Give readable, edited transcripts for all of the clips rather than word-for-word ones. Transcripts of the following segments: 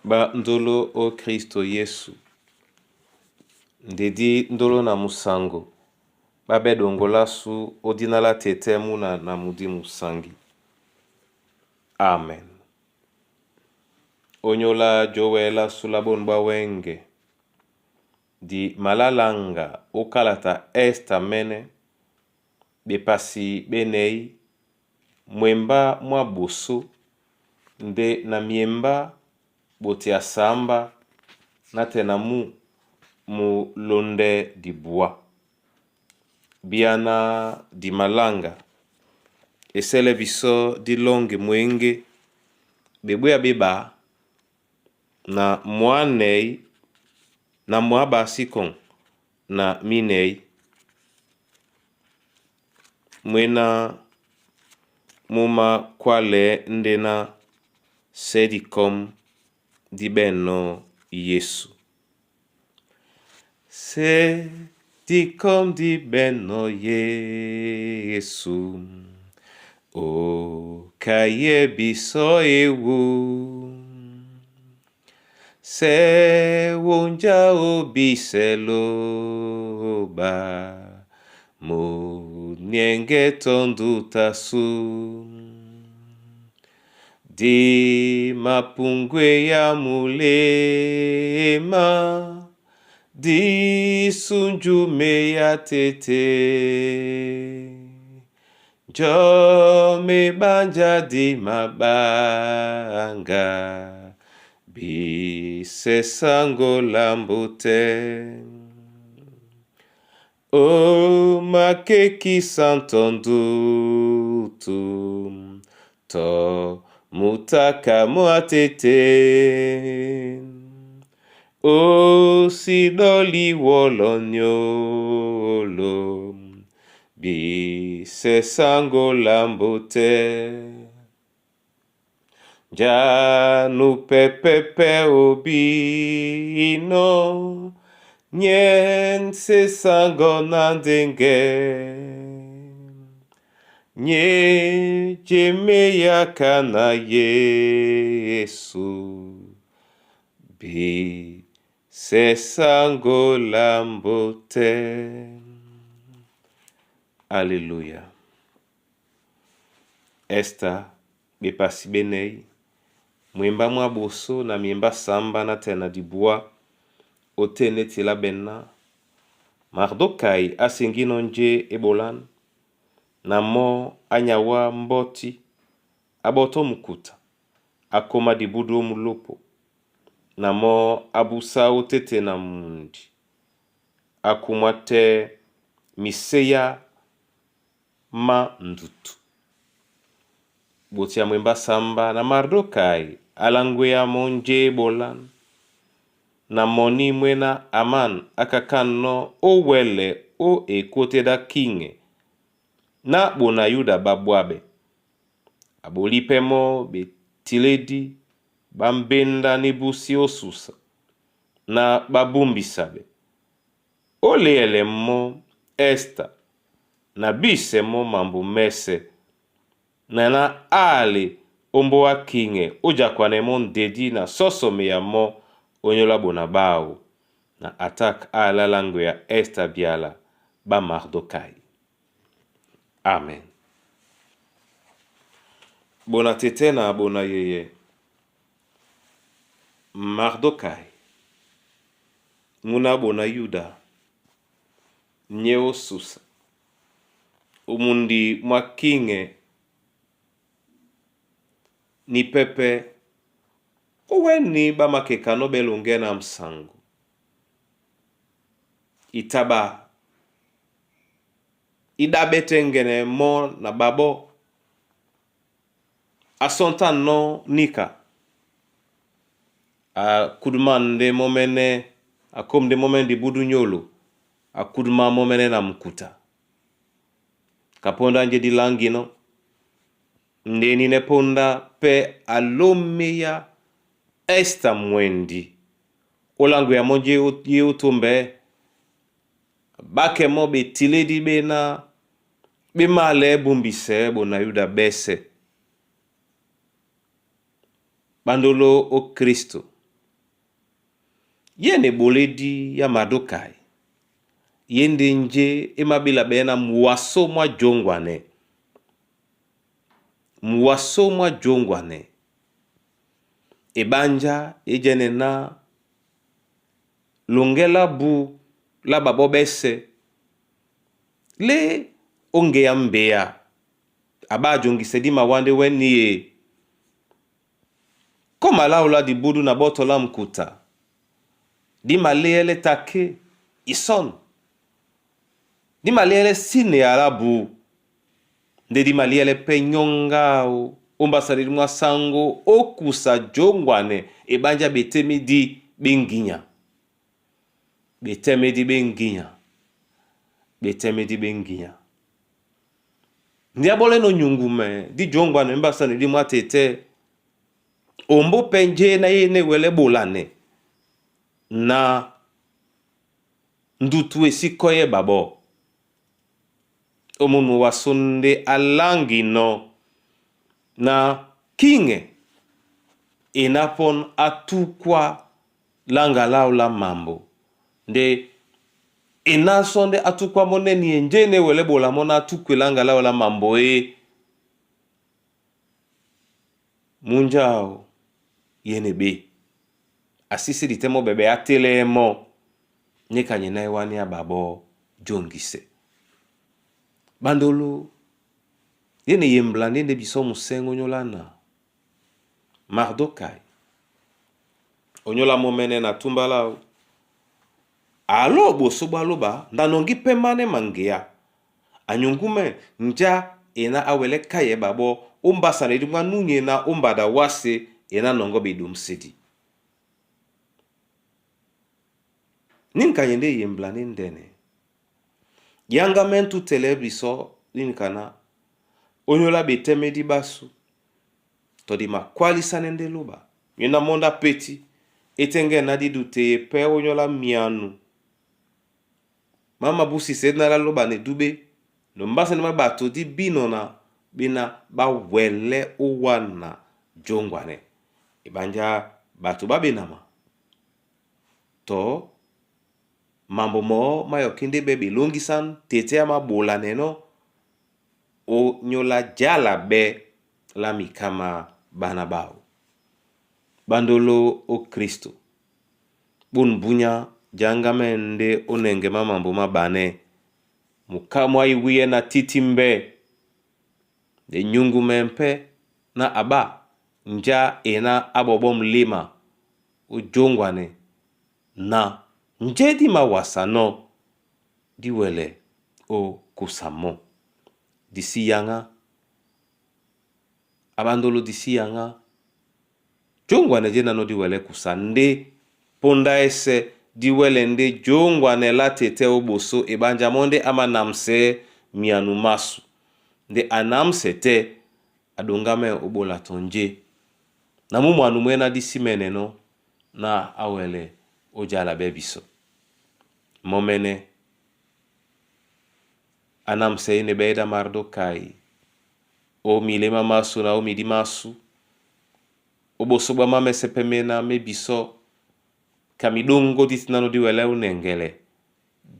Ba ndolo o Kristo Yesu ndedi ndolo na musango babe dongolasu odina la tete muna na mudi musangi. Amen. Onyola jowela sula bonu bwa wenge di malalanga okalata Esta mene bepasi benei mwemba mwa boso nde na miemba bote asamba na tena mu mu londe dibwa. Biana di malanga esele biso di longe mwenge bebweya beba na mwanei na mwa basi kon na minei mwena muma kwale ndena sedikom di beno Yesu. Se dikom di beno Yesu. O kaye biso ewu. Se wonja obiseloba. Mu nienge tondu tasu. Di mapungwe ya mulema. Di sunjume ya tete. Jome banja di mabanga. Bisesango lambote. O makeki santondutu. To mutaka moatete. O sidoli wolonyolo. Bisesango lambote. Janu pepepe obino. Nyen sango na ndenge. Nye jeme yaka na Yesu. Bi se sango lambote. Alléluia. Esther bepasi benei mwemba mwa boso na miemba samba na tena dibwa otene tila bena Mardokai asengino nje ebolan na mo anyawa mboti aboto mukuta akoma dibudu omulopo na mo abusa otete na mundi akumwa te miseya ma ndutu botia mwemba samba na Mardokai alangweya monje ebolan na moni mwena Aman akakanno owele o ekoteda kinge na bona Yuda babwabe aboli pemo betiledi bambenda ni busi osusa na babumbisabe oleyele mo Esta na bise mo mambu mese na na ale ombowa kinge ojakwane mo ndedi na sosome ya mo onyola bona bao na atak ala ya Esta biala ba Mardokai. Amen. Bona tete na bona yeye Mardokai muna bona Yuda nye osusa omundi mwa kinge ni pepe oweni bamakekano belonge na msango itaba idabetengene mo na babo asonta no nika akuduma nde momene akom nde momene dibudu nyolo akuduma momene na mkuta kaponda nje dilangino ndeni ne ponda pe alomeya Esta mwendi olango ya monje ye otombe bake mo betiledi bena bemale ebumbise bona Yuda bese bandolo o Kristo. Yé na eɓolédi ya Mardokai, ye ndé njé e maɓéla ɓɛɛ́ na muwasó mwá jǒŋgwanɛ. Muwasó mwá jǒŋgwanɛ. Eɓánjá e jɛ́nɛ́ ná loŋgɛ́ lá bú lá ɓaɓɔ́ ɓɛ́sɛ̄ lé ó ŋgeá mbeá a ɓá ajoŋgisɛ dí mawándewɛ́ ní e kɔ́ma láō lá dibúdú na ɓɔ́tɔ lá ŋkuta dí maléɛ́lɛ́ také isɔ̂n dí maléɛ́lɛ́ síneya lá bú ndé dí malíɛ́lɛ́ pɛ́ nyɔ́ŋgá áō ó mbásánedí mwá sáŋgó ó kusa jǒŋgwanɛ eɓánjá ɓetémídí ɓé ŋgínya. Ɓetɛ́mɛ́dí ɓé ŋgínya. Ɓetɛ́mɛ́dí ɓé ŋgínya. Ndé á ɓɔ́lɛ́ nɔ́ nyuŋgumɛ dí jǒŋgwanɛ mbásánedí mwá tetɛ́ ombó pɛ́ njé ná yé na e wɛlɛ́ ɓolanɛ na ndutu e sí kɔ́yɛ́ ɓaɓɔ́. Ó mún muwasó ndé á láŋginɔ́ na kíŋɛ e ná pɔ́n á túkwá láŋga láō lá mambo ndé e ná sɔ́ ndé á túkwá mɔ́ nɛ́ ni e njé na e wɛlɛ́ ɓola mɔ́ ná á túkwɛ láŋga láō lá mambo é. Múnja áō ye na eɓé a sísí di tɛ́ mɔ́ ɓɛɓɛ á télɛ́ mɔ́ níka nye ná e wánéá ɓaɓɔ́ jóŋgisɛ. Ɓandolo ye na eyembla ndé ndé bisɔ́ musɛ́ŋ ónyólá na Mardokai onyóla mɔ́mɛ́nɛ́ na túmba láō aló ɓosó ɓá lóɓa nda nɔŋgí pɛ́ mánɛ́ maŋgeá anyuŋgúmɛ́ njá e ná á wɛlɛ́ káyɛ́ ɓaɓɔ́ ó mbásánedí mwá núnyena ó mbada wásē e ná nɔŋgɔ́ ɓeɗomsédi. Nínika nye ndé eyembla ndé ndɛ́nɛ. Yáŋgá mɛ́ tútɛlɛ́ bisɔ́ nínika ná ónyólá ɓetɛ́mɛ́dí ɓásū tɔ di makwálísánɛ́ ndé lóɓa nyéná mɔ́ ndá pétí é tɛ́ŋgɛ́ ná dí duteye pɛ́ ónyólá myanu má mabúsisɛ́ ná lá lóɓa na edúɓé no mbásɛ́ ndé má ɓato dí bínɔna ɓéná ɓá wɛlɛ́ ó wána jǒŋgwanɛ. Eɓánjá ɓato ɓá ɓenama tɔ mambo mɔɔ́ má yɔkí ndé ɓɛ́ ɓelóŋgísán tetɛ́ á máɓolanɛnɔ́ ó nyóla jala ɓɛ́ lá mikámá ɓána ɓáō. Ɓándoló ó Kristo, ɓôn búnyá jáŋgámɛ́ ndé ó nɛŋgɛ má mambo má ɓanɛ́ muká mwá iwíyɛ́ na títí mbɛ́ nde nyuŋgumɛ pɛ́ ná a ɓá njá e ná á ɓɔɓɔ́ muléma ó jǒŋgwanɛ na njé dí māwasanɔ́ dí wɛlɛ ó kusa mɔ́. Di sí yaŋá, a ɓándoló di sí yaŋá, jǒŋgwanɛ jé nánɔ́ dí wɛlɛ́ kusa ndé póndá ɛ́sɛ̄ dí wɛ́lɛ ndé jǒŋgwanɛ lá tetɛ́ ó ɓosó eɓánjá mɔ́ ndé á manamsɛɛ́ myanu másū ndé a námsɛ tɛ́ a ɗoŋgámɛ́ ó ɓola tɔ njé na mú mwanu mwɛ́ ná dí símɛ́nɛnɔ́ ná á wɛlɛ ó jala ɓɛ́ bisɔ. Mɔ́mɛ́nɛ́ á námsɛɛ́ e ne ɓɛ́ dá Mardokai ó milemá másū na ó midí másū ó ɓosó ɓá mámɛsɛ́ pɛ́ méná mé bisɔ́ ka miɗóŋgó dí tí nánɔ́ dí wɛlɛ́ ó nɛŋgɛlɛ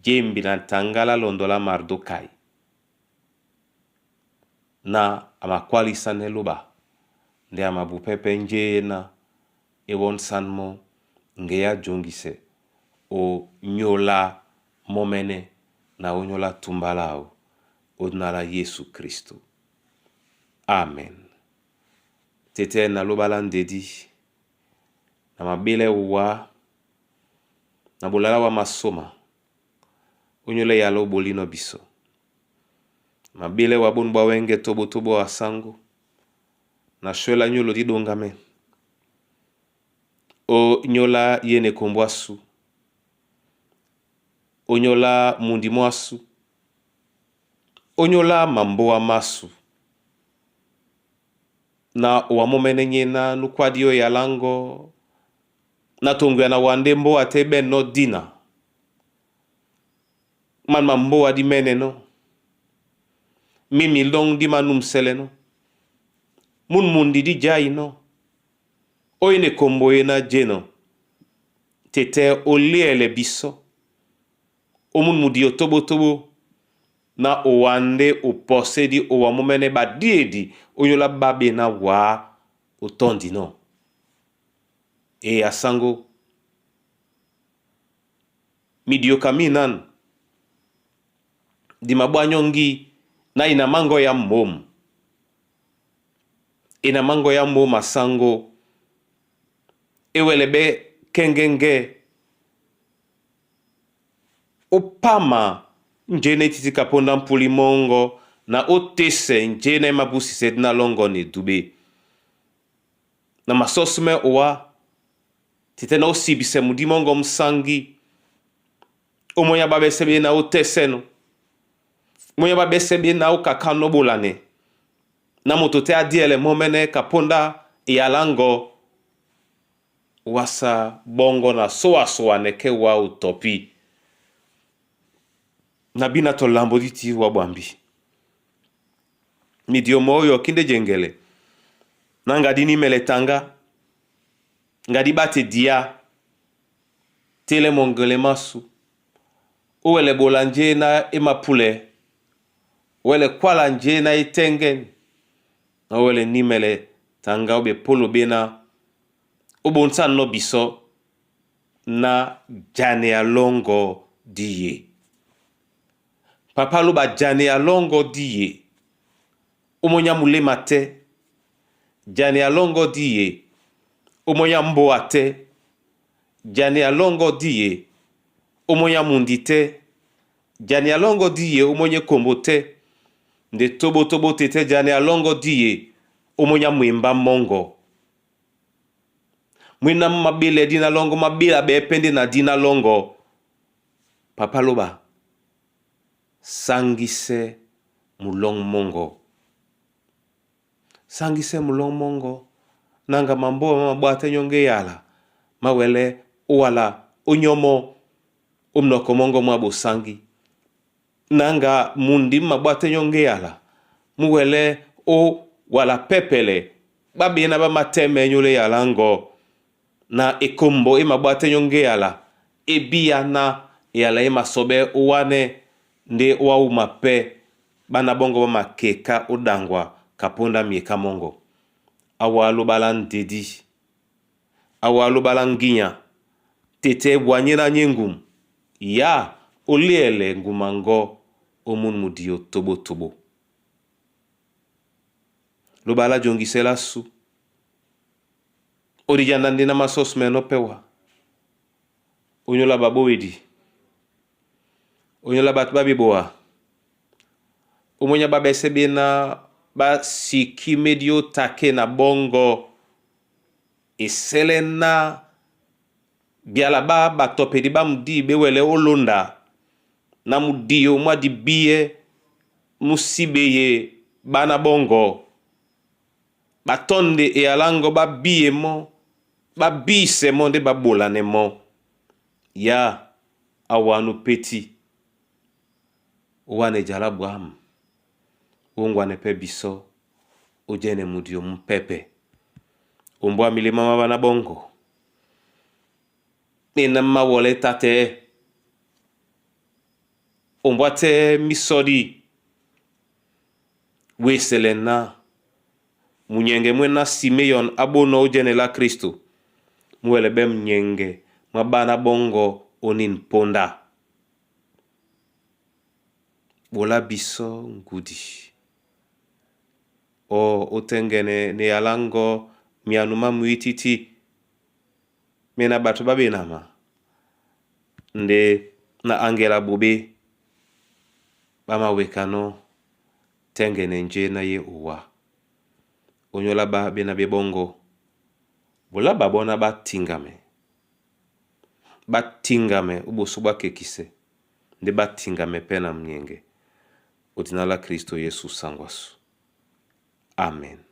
jémbi na taŋgá lá lɔndɔ lá Mardokai na a makwálísánɛ́ lóɓa ndé a mabupɛ́ pɛ́ njé na e wɔ́nsán mɔ́ ŋgeá joŋgisɛ ó nyóla mɔ́mɛ́nɛ́ na ó nyóla túmbá láō ó dina lá Yésu Kristo. Amen. Tetɛ́ na lóɓa lá ndedí na maɓélɛ́ wá na ɓola lá wá masóma ónyólá eyala ó ɓolínɔ̄ bisɔ. Maɓélɛ́ wá ɓón ɓwá wɛ́ŋgɛ̄ tóɓótóɓó a sáŋgó na shwɛ́ lá nyólo dí ɗoŋgámɛ́ ó nyóla ye na ekombo ásū ó nyóla mundi mwásū ó nyóla mambóa másū na owa mɔ́mɛ́nɛ́ nyéná núkwádi ó yaláŋgɔ na toŋgoya na wa ndé mbóa tɛ́ ɓɛ̂nnɔ́ dina man mambóa dí mɛ́nɛnɔ́ mí milɔ́ŋ dí manúmsɛ́lɛ́nɔ́ mún mundi dí jainɔ́ ó e na ekombo e ná jénɔ Tete oliele biso omunu mudio tobotobo na owande oposedi owa momene badiedi onyola babe na wa otondi no e asango midioka minan di mabwanyongi na ina mango ya mom ina mango ya mom asango ewele be kengenge opama njene titi kaponda mpuli mongo na otese njene mabusise na longo ne dube na masosume owa tite na osibise mudi mongo msangi omonya babese na otese no monya babese be na okaka nobolane na moto te adiele momene kaponda eyalango wasa bongo na soasoa neke wa utopi na bina tolambo diti wa bwambi midiomo oyo kinde jengele na ngadi nimele tanga ngadi bate dia tele mongele masu owele bolanje na emapule wele kwala nje na etenge na owele nimele tanga obe polo bena obonsa no biso na jane ya longo diye papa loba jane ya longo diye omonya mulema te jane ya longo diye omonya mboa te jane ya longo diye omonya mundi te jane ya longo diye omonya kombo te nde tobotobo te te jane ya longo diye omonya mwimba mongo mwina mabele dina longo mabela bepende na dina longo papa loba sangise mulong mongo sangise mulong mongo nanga mambo mabwate nyonge yala mawele owala onyomo omnoko mongo mwa bosangi nanga mundi mabwate nyonge yala muwele o wala pepele babena bamateme nyole yala ngo na ekombo emabwate nyonge yala ebia na yala emasobe owane nde owauma pe bana bongo bamakeka odangwa kaponda mieka mongo awa alobala ndedi awa alobala nginya tete bwanye na nye ngum ya oliele nguma ngo omunu mudio tobotobo lobala jongisela su odijanda ndi na masosu meno pewa onyola babowedi onyola bato babiboa omonya babese bena basiki medi otake na bongo esele na biala ba batopedi bamudi bewele olonda na mudio mwadi biye musibeye bana bongo batonde eyalango babiye mo babise mo nde babolane mo ya awanu peti wana ejala bwamu ongwane pe biso ojene mudio mupepe ombwa milima ma bana bongo ena mawole tate ombwa te misodi wesele na munyenge mwena Simeon abono ojene la Kristo muwele be mnyenge mwa bana bongo onin ponda bola biso ngudi o otengene ne yalango mianu ma muititi mena bato babenama nde na angela bobe bamawekano tengene nje na ye owa onyola ba bena bebongo bola babona batingame batingame uboso bwakekise nde batingame pe na mnyenge odina la Kristo Yesu sangwasu. Amen.